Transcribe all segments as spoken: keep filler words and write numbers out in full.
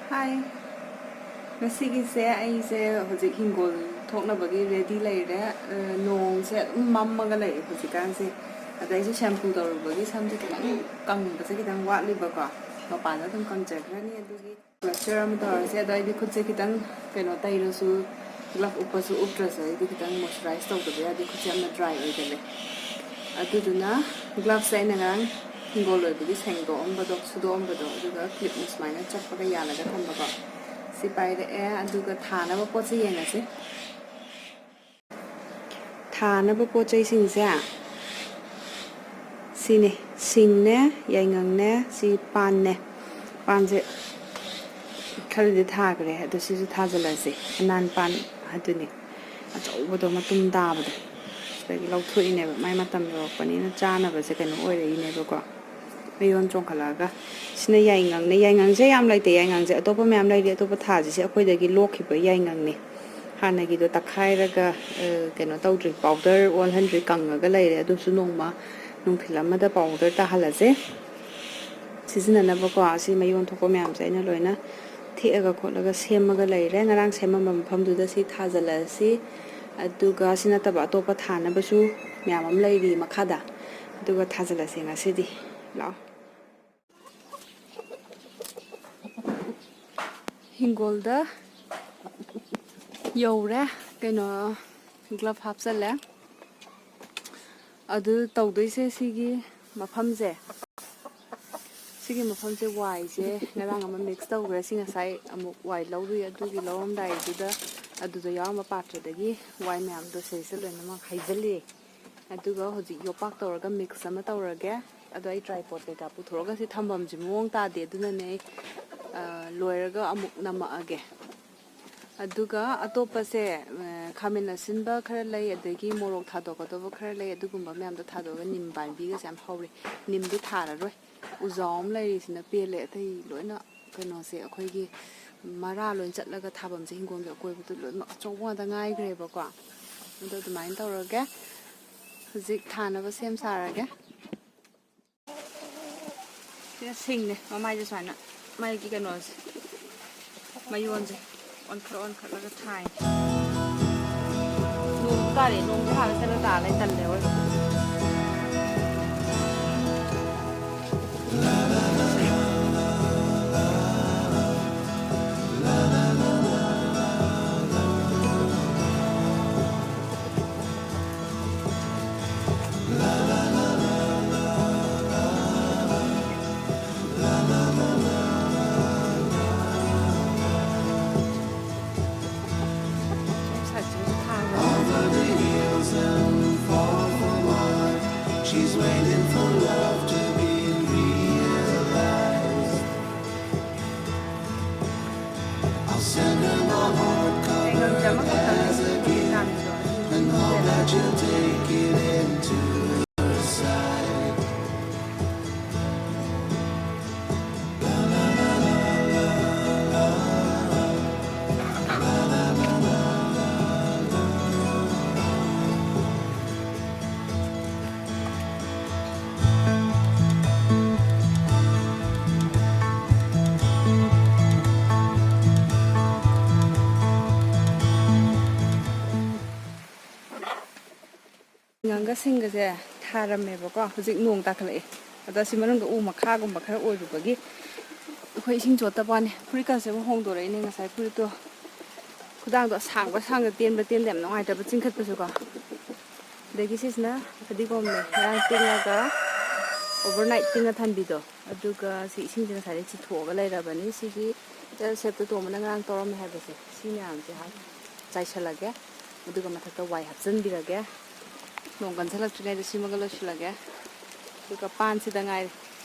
ꯍꯥꯏ, ꯉꯁꯤꯒꯤꯁꯦ ꯑꯩꯁꯦ ꯍꯧꯖꯤꯛ ꯍꯤꯡꯒꯣꯜ ꯊꯣꯛꯅꯕꯒꯤ ꯔꯦꯗꯤ ꯂꯩꯔꯦ꯫ ꯑ, ꯅꯣꯡꯁꯦ ꯑꯗꯨꯝ ꯃꯝꯃꯒ ꯂꯩꯔꯦ ꯍꯧꯖꯤꯛꯀꯥꯟꯁꯦ꯫ ꯑꯗ ꯑꯩꯁꯨ ꯁꯦꯝꯄꯨ ꯇꯧꯔꯨꯕꯒꯤ ꯁꯝꯁꯦ ꯈꯤꯇꯪ ꯀꯪꯕꯁꯦ ꯈꯤꯇꯪ ꯋꯥꯠꯂꯤꯕꯀꯣ, ꯃꯄꯥꯟꯗ ꯑꯗꯨꯝ ꯀꯪꯖꯈ꯭ꯔꯅꯤ꯫ ꯑꯗꯨꯒꯤ ꯃꯣꯏꯆꯔ ꯑꯃ ꯇꯧꯔꯁꯦ꯫ ꯑꯗꯣ ꯑꯩꯗꯤ ꯈꯨꯠꯁꯦ ꯈꯤꯇꯪ ꯀꯩꯅꯣ ꯇꯩꯔꯁꯨ, ꯒ꯭ꯂꯞ ꯎꯞꯄꯁꯨ ꯎꯞꯇ꯭ꯔꯁꯨ ꯑꯩꯗꯤ ꯈꯤꯇꯪ ꯃꯣꯏꯆꯔꯥꯏꯁ ꯇꯧꯗꯕ ꯌꯥꯗꯦ, ꯈꯨꯠꯁꯦ ꯌꯥꯝꯅ ꯗ꯭ꯔꯥꯏ ꯑꯣꯏꯒꯜꯂꯦ꯫ ꯑꯗꯨꯗꯨꯅ ꯒ꯭ꯂꯞꯁꯦ ꯑꯩꯅ ꯉꯔꯥꯡ ꯍꯤꯡꯒꯣꯜ ꯑꯣꯏꯕꯒꯤ ꯁꯦꯡꯗꯣꯛꯑꯝꯕꯗꯣ, ꯁꯨꯗꯣꯛꯑꯝꯕꯗꯣ, ꯑꯗꯨꯒ ꯀ꯭ꯂꯤꯞꯅ ꯁꯨꯃꯥꯏꯅ ꯆꯞꯄꯒ ꯌꯥꯜꯂꯒ ꯊꯝꯕꯀꯣ꯫ ꯁꯤ ꯄꯥꯏꯔꯛꯑꯦ, ꯑꯗꯨꯒ ꯊꯥꯅꯕ ꯄꯣꯠꯁꯦ ꯌꯦꯡꯉꯁꯤ꯫ ꯊꯥꯅꯕ ꯄꯣꯠ ꯆꯩꯁꯤꯡꯁꯦ ꯁꯤꯅꯦ: ꯁꯤꯡꯅꯦ, ꯌꯥꯏꯉꯪꯅꯦ, ꯁꯤ ꯄꯥꯟꯅꯦ꯫ ꯄꯥꯟꯁꯦ ꯈꯔꯗꯤ ꯊꯥꯈ꯭ꯔꯦ, ꯑꯗꯣ ꯁꯤꯁꯨ ꯊꯥꯖꯤꯜꯂꯁꯦ꯫ ꯑꯅꯥꯟ ꯄꯥꯟ ꯑꯗꯨꯅꯤ, ꯑꯆꯧꯕꯗꯣ, ꯃꯇꯨꯝ ꯇꯥꯕꯗꯣ, ꯁꯤꯗꯒꯤ ꯂꯧꯊꯣꯛꯏꯅꯦꯕ꯫ ꯃꯥꯏ ꯃꯇꯝ ꯌꯧꯔꯛꯄꯅꯤꯅ ꯆꯥꯅꯕꯁꯦ ꯀꯩꯅꯣ ꯑꯣꯏꯔꯛꯏꯅꯦꯕꯀꯣ, ꯃꯌꯣꯟ ꯆꯣꯡꯈꯠꯂꯛꯑꯒ꯫ ꯁꯤꯅ ꯌꯥꯏꯉꯪꯅꯦ꯫ ꯌꯥꯏꯉꯪꯁꯦ ꯌꯥꯝ ꯂꯩꯇꯦ, ꯌꯥꯏꯉꯪꯁꯦ ꯑꯇꯣꯞꯄ ꯃꯌꯥꯝ ꯂꯩꯔꯤ꯫ ꯑꯇꯣꯞꯄ ꯊꯥꯁꯤꯁꯦ ꯑꯩꯈꯣꯏꯗꯒꯤ ꯂꯣꯛꯈꯤꯕ ꯌꯥꯏꯉꯪꯅꯦ꯫ ꯍꯥꯟꯅꯒꯤꯗꯣ ꯇꯛꯈꯥꯏꯔꯒ, ꯑ, ꯀꯩꯅꯣ ꯇꯧꯗ꯭ꯔꯤ, ꯄꯥꯎꯗꯔ ꯑꯣꯜꯍꯟꯗ꯭ꯔꯤ, ꯀꯪꯉꯒ ꯂꯩꯔꯦ꯫ ꯑꯗꯨꯁꯨ ꯅꯣꯡꯃ ꯅꯨꯡꯊꯤꯜ ꯑꯃꯗ ꯄꯥꯎꯗꯔ ꯇꯥꯍꯜꯂꯁꯦ꯫ ꯁꯤꯖꯤꯟꯅꯅꯕꯀꯣ, ꯑꯁꯤ ꯃꯌꯣꯟ ꯊꯣꯛꯄ ꯃꯌꯥꯝꯁꯦ ꯑꯩꯅ ꯂꯣꯏꯅ ꯊꯦꯛꯑꯒ ꯈꯣꯠꯂꯒ ꯁꯦꯝꯃꯒ ꯂꯩꯔꯦ꯫ ꯉꯔꯥꯡ ꯁꯦꯝꯃꯝꯕ ꯃꯐꯝꯗꯨꯗ ꯁꯤ ꯊꯥꯖꯤꯜꯂꯁꯤ꯫ ꯑꯗꯨꯒ ꯁꯤ ꯅꯠꯇꯕ ꯑꯇꯣꯞꯄ ꯊꯥꯅꯕꯁꯨ ꯃꯌꯥꯝ ꯑꯃ ꯂꯩꯔꯤ ꯃꯈꯥꯗ, ꯑꯗꯨꯒ ꯊꯥꯖꯤꯜꯂꯁꯦ ꯉꯁꯤꯗꯤ꯫ ꯂꯥꯛꯑꯣ꯫ ꯍꯤꯡꯒꯣꯜꯗ ꯌꯧꯔꯦ꯫ ꯀꯩꯅꯣ, ꯒ꯭ꯂꯞ ꯍꯥꯞꯆꯜꯂꯦ꯫ ꯑꯗꯨ ꯇꯧꯗꯣꯏꯁꯦ ꯁꯤꯒꯤ ꯃꯐꯝꯁꯦ, ꯁꯤꯒꯤ ꯃꯐꯝꯁꯦ ꯋꯥꯏꯁꯦ ꯉꯔꯥꯡ ꯑꯃ ꯃꯤꯛꯁ ꯇꯧꯈ꯭ꯔꯦ꯫ ꯁꯤ ꯉꯁꯥꯏ ꯑꯃꯨꯛ ꯋꯥꯏ ꯂꯧꯔꯨꯏ, ꯑꯗꯨꯒꯤ ꯂꯧꯔꯝꯗꯥꯏꯗꯨꯗ ꯑꯗꯨꯗ ꯌꯥꯎꯔꯝꯕ ꯄꯥꯇ꯭ꯔꯗꯒꯤ ꯋꯥꯏ ꯃꯌꯥꯝꯗꯣ ꯁꯤꯗꯩꯁꯤꯗ ꯂꯣꯏꯅꯃꯛ ꯍꯩꯖꯤꯜꯂꯤ꯫ ꯑꯗꯨꯒ ꯍꯧꯖꯤꯛ ꯌꯣꯄꯥꯛ ꯇꯧꯔꯒ ꯃꯤꯛꯁ ꯑꯃ ꯇꯧꯔꯒꯦ꯫ ꯑꯗꯣ ꯑꯩ ꯇ꯭ꯔꯥꯏꯄꯣꯠ ꯀꯩꯀꯥ ꯄꯨꯊꯣꯛꯑꯒ ꯁꯤ ꯊꯝꯐꯝꯁꯦ ꯃꯑꯣꯡ ꯇꯥꯗꯦ, ꯑꯗꯨꯅꯅꯦ ꯑꯩ, ꯑ, ꯂꯣꯏꯔꯒ ꯑꯃꯨꯛ ꯅꯝꯃꯛꯑꯒꯦ꯫ ꯑꯗꯨꯒ ꯑꯇꯣꯞꯄꯁꯦ, ꯑ, ꯈꯥꯃꯦꯟ ꯑꯁꯤꯟꯕ ꯈꯔ ꯂꯩ, ꯑꯗꯒꯤ ꯃꯣꯔꯣꯛ ꯊꯥꯗꯣꯛꯀꯗꯧꯕ ꯈꯔ ꯂꯩ, ꯑꯗꯨꯒꯨꯝꯕ ꯃꯌꯥꯝꯗꯣ ꯊꯥꯗꯣꯛꯑꯒ ꯅꯤꯝ ꯄꯥꯝꯕꯤꯒꯁꯦ ꯌꯥꯝ ꯍꯧꯔꯦ꯫ ꯅꯤꯝꯗꯤ ꯊꯥꯔꯔꯣꯏ꯫ ꯎꯖꯥꯎ ꯑꯃ ꯂꯩꯔꯤꯁꯤꯅ ꯄꯦꯜꯂꯦ꯫ ꯑꯇꯩ ꯂꯣꯏꯅ ꯀꯩꯅꯣꯁꯦ, ꯑꯩꯈꯣꯏꯒꯤ ꯃꯔꯥ ꯂꯣꯏ ꯆꯠꯂꯒ ꯊꯥꯐꯝꯁꯦ ꯍꯤꯡꯒꯣꯜꯒꯤ ꯑꯀꯣꯏꯕꯗ ꯂꯣꯏꯅꯃꯛ ꯑꯆꯧꯕ ꯉꯥꯛꯇ ꯉꯥꯏꯈ꯭ꯔꯦꯕꯀꯣ꯫ ꯑꯗꯣ ꯑꯗꯨꯃꯥꯏꯅ ꯇꯧꯔꯒꯦ꯫ ꯍꯧꯖꯤꯛ ꯊꯥꯅꯕ ꯁꯦꯝ ꯁꯥꯔꯒꯦ꯫ ꯁꯤꯅ ꯁꯤꯡꯅꯦ, ꯃꯃꯥꯏꯁꯦ ꯁꯨꯃꯥꯏꯅ, ꯃꯥꯒꯤ ꯀꯩꯅꯣꯁꯦ, ꯃꯌꯣꯟꯁꯦ ꯑꯣꯟꯈꯠ ꯑꯣꯟꯈꯠꯂꯒ ꯊꯥꯏ꯫ ꯅꯣꯡ ꯇꯥꯔꯦ, ꯅꯣꯡꯁꯦ ꯍꯥꯟꯅ ꯆꯠꯂ ꯇꯥ ꯂꯩ, ꯇꯜꯂꯦ ꯑꯑꯣꯏꯕ꯫ She's waiting for love to be realized. I'll send her my heart covered as a gift and hope that you'll take it into her side. ꯉꯥꯡꯒ ꯁꯤꯡꯒꯁꯦ ꯊꯥꯔꯝꯃꯦꯕꯀꯣ, ꯍꯧꯖꯤꯛ ꯅꯣꯡ ꯇꯥꯈꯠꯂꯛꯑꯦ꯫ ꯑꯗ ꯁꯤ ꯃꯅꯨꯡꯗ ꯎ ꯃꯈꯥꯒꯨꯝꯕ ꯈꯔ ꯑꯣꯏꯔꯨꯕꯒꯤ ꯑꯩꯈꯣꯏ ꯏꯁꯤꯡ ꯆꯣꯠꯇꯕ ꯋꯥꯅꯤ꯫ ꯐꯨꯔꯤꯠꯀꯁꯦ ꯑꯃꯨꯛ ꯍꯣꯡꯗꯣꯔꯛꯏꯅꯦ꯫ ꯉꯁꯥꯏ ꯐꯨꯔꯤꯠꯇꯣ ꯈꯨꯗꯥꯡꯗꯣ ꯑꯁꯥꯡꯕ ꯁꯥꯡꯗ ꯇꯦꯟꯕ ꯇꯦꯟꯗ ꯌꯥꯝ ꯅꯨꯡꯉꯥꯏꯇꯕ ꯆꯤꯡꯈꯠꯄꯁꯨꯀꯣ꯫ ꯑꯗꯒꯤ ꯁꯤꯁꯤꯅ ꯐꯗꯤꯒꯣꯝꯅꯦ, ꯉꯔꯥꯡ ꯇꯤꯡꯉꯒ overnight ꯇꯤꯡꯉ ꯊꯝꯕꯤꯗꯣ꯫ ꯑꯗꯨꯒ ꯁꯤ ꯏꯁꯤꯡꯁꯦ ꯉꯁꯥꯏꯗꯩ ꯆꯤꯊꯣꯛꯑꯒ ꯂꯩꯔꯕꯅꯤ꯫ ꯁꯤꯒꯤ ꯇꯦꯜ ꯁꯦꯞꯇ ꯇꯣꯝꯕꯅ ꯉꯔꯥꯡ ꯇꯧꯔꯝꯃꯦ ꯍꯥꯏꯕꯁꯦ, ꯁꯤ ꯃꯌꯥꯝꯁꯦ ꯍꯥꯏ ꯆꯥꯏꯁꯜꯂꯒꯦ꯫ ꯑꯗꯨꯒ ꯃꯊꯛꯇ ꯋꯥꯏ ꯍꯥꯞꯆꯤꯟꯕꯤꯔꯒꯦ꯫ ꯅꯣꯡ ꯀꯟꯁꯤꯜꯂꯛꯇ꯭ꯔꯤꯉꯩꯗ ꯁꯤꯃꯒ ꯂꯣꯏꯁꯤꯜꯂꯒꯦ꯫ ꯑꯗꯨꯒ ꯄꯥꯟꯁꯤꯗ ꯉꯥꯏꯔꯦ꯫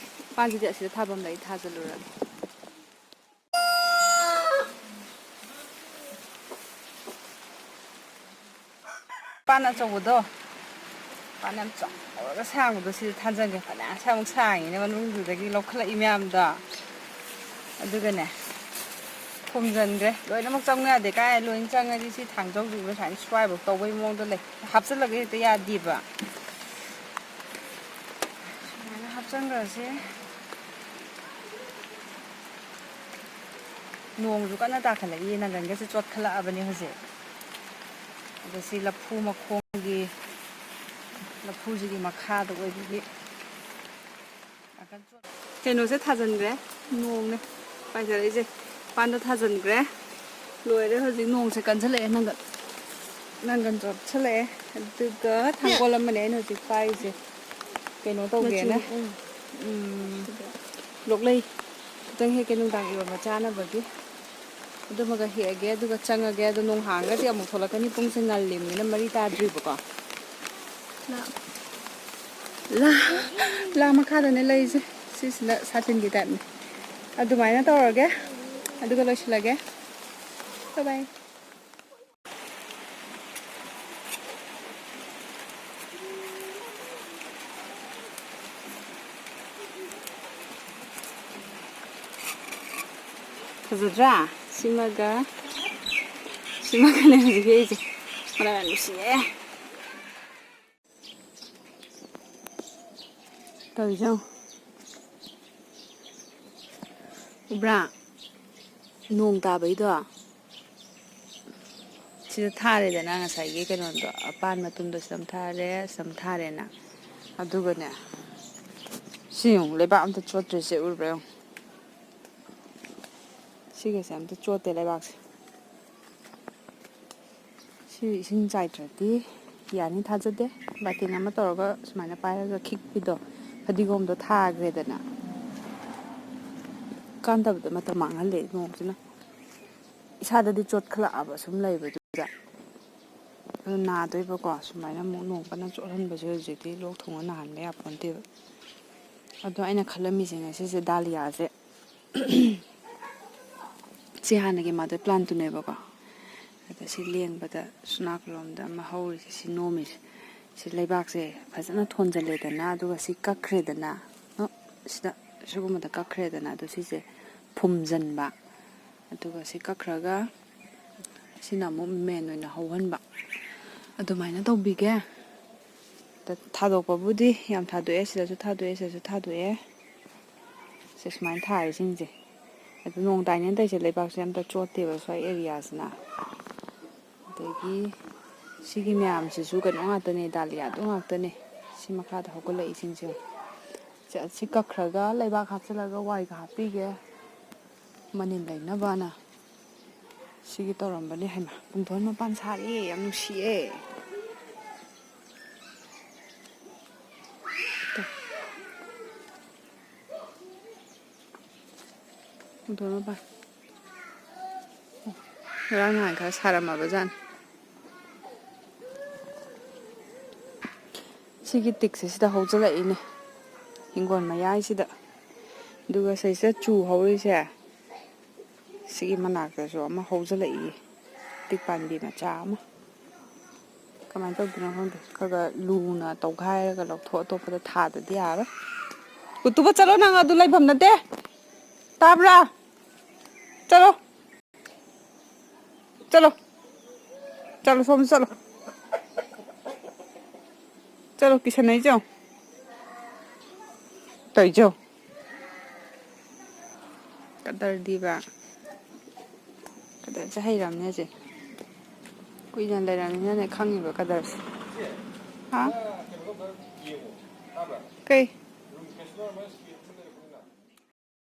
ꯄꯥꯟꯁꯤꯗꯤ ꯑꯁꯤꯗ ꯊꯥꯐꯝ ꯂꯩ, ꯊꯥꯖꯤꯜꯂꯨꯔꯒꯦ꯫ ꯄꯥꯟ ꯑꯆꯧꯕꯗꯣ, ꯄꯥꯟ ꯌꯥꯝ ꯆꯥꯎꯔꯒ ꯁꯥꯡꯕꯗꯣ ꯁꯤꯗ ꯊꯥꯖꯒꯦ꯫ ꯐꯅꯌꯥꯝ ꯁꯥꯡ-, ꯁꯥꯡꯉꯤꯅꯦ ꯃꯅꯨꯡꯗꯨꯗꯒꯤ ꯂꯧꯈꯠꯂꯛꯏ ꯃꯌꯥꯝꯗꯣ꯫ ꯑꯗꯨꯒꯅꯦ, ꯐꯨꯝꯖꯤꯟꯈ꯭ꯔꯦ꯫ ꯂꯣꯏꯅꯃꯛ ꯆꯪꯉꯨ ꯌꯥꯗꯦ꯫ ꯀꯥꯏ ꯂꯣꯏꯅ ꯆꯪꯉꯗꯤ ꯁꯤ ꯊꯥꯡꯖꯧꯁꯤꯡꯗꯣ ꯁꯨꯃꯥꯏꯅ ꯁ꯭ꯋꯥꯏꯐꯥꯎ ꯇꯧꯕꯩ ꯃꯑꯣꯡꯗ ꯂꯩ꯫ ꯍꯥꯞꯆꯤꯜꯂꯒ ꯍꯦꯛꯇ ꯌꯥꯗꯦꯕ꯫ ꯁꯨꯃꯥꯏꯅ ꯍꯥꯞꯆꯤꯟꯈ꯭ꯔꯁꯦ꯫ ꯅꯣꯡꯁꯨ ꯀꯟꯅ ꯇꯥꯈꯠꯂꯛꯏ, ꯅꯪꯒꯟꯒꯁꯦ ꯆꯣꯠꯈꯠꯂꯛꯑꯕꯅꯦ ꯍꯧꯖꯤꯛ꯫ ꯑꯗꯣ ꯁꯤ ꯂꯐꯨ ꯃꯈꯣꯡꯒꯤ, ꯂꯐꯨꯁꯤꯒꯤ ꯃꯈꯥꯗ ꯑꯣꯏꯕꯒꯤ ꯅꯥꯀꯟ ꯆꯣꯠ-, ꯀꯩꯅꯣꯁꯦ ꯊꯥꯖꯤꯟꯈ꯭ꯔꯦ, ꯅꯣꯡꯅꯦ ꯄꯥꯏꯊꯔꯛꯏꯁꯦ꯫ ꯄꯥꯟꯗ ꯊꯥꯖꯤꯟꯈ꯭ꯔꯦ, ꯂꯣꯏꯔꯦ꯫ ꯍꯧꯖꯤꯛ ꯅꯣꯡꯁꯦ ꯀꯟꯁꯤꯜꯂꯛꯑꯦ, ꯅꯪꯒꯟ, ꯅꯪꯒꯟ ꯆꯣꯠꯁꯤꯜꯂꯛꯑꯦ꯫ ꯑꯗꯨꯒ ꯊꯥꯡꯒꯣꯜ ꯑꯃꯅꯦ ꯑꯩꯅ ꯍꯧꯖꯤꯛ ꯄꯥꯏꯔꯤꯁꯦ, ꯀꯩꯅꯣ ꯇꯧꯒꯦꯅ꯫ ꯃꯆꯨ, ꯎꯝ꯫ ꯎꯝ, ꯂꯣꯛꯂꯩ ꯈꯤꯇꯪ ꯍꯦꯛꯀꯦ ꯅꯨꯡꯗꯥꯡ ꯏꯔꯣꯟꯕ ꯆꯥꯅꯕꯒꯤ꯫ ꯑꯗꯨꯃꯒ ꯍꯦꯛꯑꯒꯦ, ꯑꯗꯨꯒ ꯆꯪꯉꯒꯦ꯫ ꯑꯗꯣ ꯅꯣꯡ ꯍꯥꯡꯉꯒꯗꯤ ꯑꯃꯨꯛ ꯊꯣꯛꯂꯛꯀꯅꯤ꯫ ꯄꯨꯡꯁꯦ ꯉꯜꯂꯤꯕꯅꯤꯅ ꯃꯔꯤ ꯇꯥꯗ꯭ꯔꯤꯕꯀꯣ꯫ ꯂꯥ, ꯂꯥ ꯃꯈꯥꯗꯅꯦ ꯂꯩꯔꯤꯁꯦ꯫ ꯁꯤꯁꯤꯅ ꯁꯥꯇꯤꯟꯒꯤ ꯇꯥꯏꯞꯅꯤ꯫ ꯑꯗꯨꯃꯥꯏꯅ ꯇꯧꯔꯒꯦ, ꯑꯗꯨꯒ ꯂꯣꯏꯁꯤꯜꯂꯒꯦ꯫ Bye bye꯫ ꯐꯖꯗ꯭ꯔꯥ? ꯁꯤꯃꯒ ꯁꯤꯃꯒꯅꯦ ꯍꯧꯖꯤꯛ ꯍꯦꯛꯏꯁꯦ꯫ ꯃꯅꯝ ꯌꯥꯝ ꯅꯨꯡꯁꯤꯌꯦ꯫ ꯇꯧꯔꯤꯁꯦ ꯌꯦꯡꯉꯣ꯫ ꯎꯕ꯭ꯔꯥ? ꯅꯣꯡ ꯇꯥꯕꯩꯗꯣ ꯁꯤꯗ ꯊꯥꯔꯦꯗꯅ, ꯉꯁꯥꯏꯒꯤ ꯀꯩꯅꯣꯗꯣ, ꯑꯄꯥꯟ ꯃꯇꯨꯝꯗꯣ ꯁꯤꯗ ꯑꯃ ꯊꯥꯔꯦ, ꯁꯤꯗ ꯑꯃ ꯊꯥꯔꯦꯅ꯫ ꯑꯗꯨꯒꯅꯦ, ꯁꯤ ꯌꯦꯡꯉꯨ, ꯂꯩꯕꯥꯛ ꯑꯝꯇ ꯆꯣꯠꯇ꯭ꯔꯤꯁꯦ ꯎꯔꯕ꯭ꯔꯥ ꯌꯦꯡꯉꯨ? ꯁꯤꯒꯁꯦ ꯑꯝꯇ ꯆꯣꯠꯇꯦ ꯂꯩꯕꯥꯛꯁꯦ꯫ ꯁꯤ ꯏꯁꯤꯡ ꯆꯥꯏꯗ꯭ꯔꯗꯤ ꯌꯥꯅꯤ ꯊꯥꯖꯗꯦ꯫ ꯕꯥꯇꯤꯟ ꯑꯃ ꯇꯧꯔꯒ ꯁꯨꯃꯥꯏꯅ ꯄꯥꯏꯔꯒ ꯈꯤꯛꯄꯤꯗꯣ, ꯐꯗꯤꯒꯣꯝꯗꯣ ꯊꯥꯈ꯭ꯔꯦꯗꯅ꯫ ꯀꯥꯟꯗꯕꯗ ꯃꯇꯝ ꯃꯥꯡꯍꯜꯂꯦ ꯅꯣꯡꯁꯤꯅ꯫ ꯏꯁꯥꯗꯗꯤ ꯆꯣꯠꯈꯠꯂꯛꯑꯕ ꯁꯨꯝ ꯂꯩꯕꯗꯨꯗ꯫ ꯑꯗꯨ ꯅꯥꯗꯣꯏꯕꯀꯣ, ꯁꯨꯃꯥꯏꯅ ꯑꯃꯨꯛ ꯅꯣꯡ ꯀꯟꯅ ꯆꯣꯠꯍꯟꯕꯁꯦ ꯍꯧꯖꯤꯛꯇꯤ ꯂꯣꯛ ꯊꯨꯡꯉ ꯅꯥꯍꯟꯕ ꯌꯥꯄꯣꯟꯇꯦꯕ꯫ ꯑꯗꯣ ꯑꯩꯅ ꯈꯜꯂꯝꯃꯤꯁꯦ ꯉꯁꯤꯁꯦ ꯗꯥꯂꯤꯌꯥꯁꯦ ꯁꯤ ꯍꯥꯟꯅꯒꯤ mother plant ꯇꯨꯅꯦꯕꯀꯣ꯫ ꯑꯗ ꯁꯤ ꯂꯦꯡꯕꯗ ꯁꯨꯅꯥ ꯀꯂꯣꯝꯗ ꯑꯃ ꯍꯧꯔꯤꯁꯦ, ꯁꯤ ꯅꯣꯝꯃꯤꯁꯦ, ꯁꯤ ꯂꯩꯕꯥꯛꯁꯦ ꯐꯖꯅ ꯊꯣꯟꯖꯜꯂꯦꯗꯅ, ꯑꯗꯨꯒ ꯁꯤ ꯀꯛꯈ꯭ꯔꯦꯗꯅ, ꯑ, ꯁꯤꯗ ꯁꯤꯒꯨꯝꯕꯗ ꯀꯛꯈ꯭ꯔꯦꯗꯅ, ꯑꯗꯨ ꯁꯤꯁꯦ ꯐꯨꯝꯖꯟꯕ, ꯑꯗꯨꯒ ꯁꯤ ꯀꯛꯈ꯭ꯔꯒ ꯁꯤꯅ ꯑꯃꯨꯛ main ꯑꯣꯏꯅ ꯍꯧꯍꯟꯕ, ꯑꯗꯨꯃꯥꯏꯅ ꯇꯧꯕꯤꯒꯦ꯫ ꯊꯥꯗꯣꯛꯄꯕꯨꯗꯤ ꯌꯥꯝ ꯊꯥꯗꯣꯛꯑꯦ, ꯁꯤꯗꯁꯨ ꯊꯥꯗꯣꯛꯑꯦ, ꯁꯤꯗꯁꯨ ꯊꯥꯗꯣꯛꯑꯦ꯫ ꯁꯦ ꯁꯨꯃꯥꯏꯅ ꯊꯥꯔꯤꯁꯤꯡꯁꯦ꯫ ꯑꯗꯨ ꯅꯣꯡ ꯇꯥꯏꯅꯦꯅ ꯇꯧꯔꯤꯁꯦ, ꯂꯩꯕꯥꯛꯁꯦ ꯑꯝꯇ ꯆꯣꯠꯇꯦꯕ ꯁ꯭ꯋꯥꯏ ꯑꯦꯔꯤꯌꯥꯁꯤꯅ꯫ ꯑꯗꯒꯤ ꯁꯤꯒꯤ ꯃꯌꯥꯝꯁꯤꯁꯨ ꯀꯩꯅꯣ ꯉꯥꯛꯇꯅꯦ, ꯗꯥꯂꯤꯌꯥꯗꯣ ꯉꯥꯛꯇꯅꯦ꯫ ꯁꯤ ꯃꯈꯥꯗ ꯍꯧꯒꯠꯂꯛꯏꯁꯤꯡꯁꯦ꯫ ꯁꯤ, ꯑꯁꯤ ꯀꯛꯈ꯭ꯔꯒ ꯂꯩꯕꯥꯛ ꯍꯥꯞꯆꯤꯜꯂꯒ ꯋꯥꯏꯒ ꯍꯥꯞꯄꯤꯒꯦ꯫ ꯃꯅꯤꯟ ꯂꯩꯅꯕꯅ ꯁꯤꯒꯤ ꯇꯧꯔꯝꯕꯅꯦ꯫ ꯍꯩꯃꯥ, ꯄꯨꯡꯗꯣꯟ ꯃꯄꯥꯟ ꯁꯥꯠꯂꯦ, ꯌꯥꯝ ꯅꯨꯡꯁꯤꯌꯦ꯫ ꯄꯨꯡꯗꯣꯟ ꯃꯄꯥꯟ꯫ ꯉꯔꯥꯡ ꯅꯍꯥꯟ ꯈꯔ ꯁꯥꯔꯝꯃꯕ ꯖꯥꯠꯅꯤ꯫ ꯁꯤꯒꯤ ꯇꯤꯛꯁꯦ ꯁꯤꯗ ꯍꯧꯖꯤꯜꯂꯛꯏꯅꯦ, ꯍꯤꯡꯒꯣꯜ ꯃꯌꯥꯏꯁꯤꯗ꯫ ꯑꯗꯨꯒ ꯁꯤꯁꯤꯗ ꯆꯨ ꯍꯧꯔꯤꯁꯦ, ꯁꯤꯒꯤ ꯃꯅꯥꯛꯇꯁꯨ ꯑꯃ ꯍꯧꯖꯤꯜꯂꯛꯏꯌꯦ, ꯇꯤꯛ ꯄꯥꯝꯕꯤ ꯃꯆꯥ ꯑꯃ꯫ ꯀꯃꯥꯏꯅ ꯇꯧꯗꯣꯏꯅꯣ ꯈꯪꯗꯦ꯫ ꯈꯔ ꯈꯔ ꯂꯨꯅ ꯇꯧꯈꯥꯏꯔꯒ ꯂꯧꯊꯣꯛ, ꯑꯇꯣꯞꯄꯗ ꯊꯥꯗꯗꯤ ꯌꯥꯔꯣꯏ꯫ ꯎꯇꯨꯕ, ꯆꯠꯂꯣ ꯅꯪ, ꯑꯗꯨ ꯂꯩꯐꯝ ꯅꯠꯇꯦ꯫ ꯇꯥꯕ꯭ꯔꯥ? ꯆꯠꯂꯣ꯫ ꯆꯠꯂꯣ꯫ ꯆꯠꯂꯣ, ꯁꯣꯝꯗ ꯆꯠꯂꯣ꯫ ꯆꯠꯂꯣ, ꯀꯤꯁꯟꯅꯩꯁꯦ ꯌꯦꯡꯉꯣ꯫ ꯇꯧꯔꯤꯁꯦ ꯌꯦꯡꯉꯣ꯫ ꯀꯗꯔꯗꯤꯕ꯫ ꯀꯗꯔꯁꯦ ꯍꯩꯔꯝꯅꯦ ꯍꯧꯖꯤꯛ꯫ ꯀꯨꯏꯅ ꯂꯩꯔꯝꯅꯤꯅꯅꯦ ꯈꯪꯉꯤꯕ ꯀꯗꯔꯁꯦ꯫ ꯍꯥ? ꯀꯩ?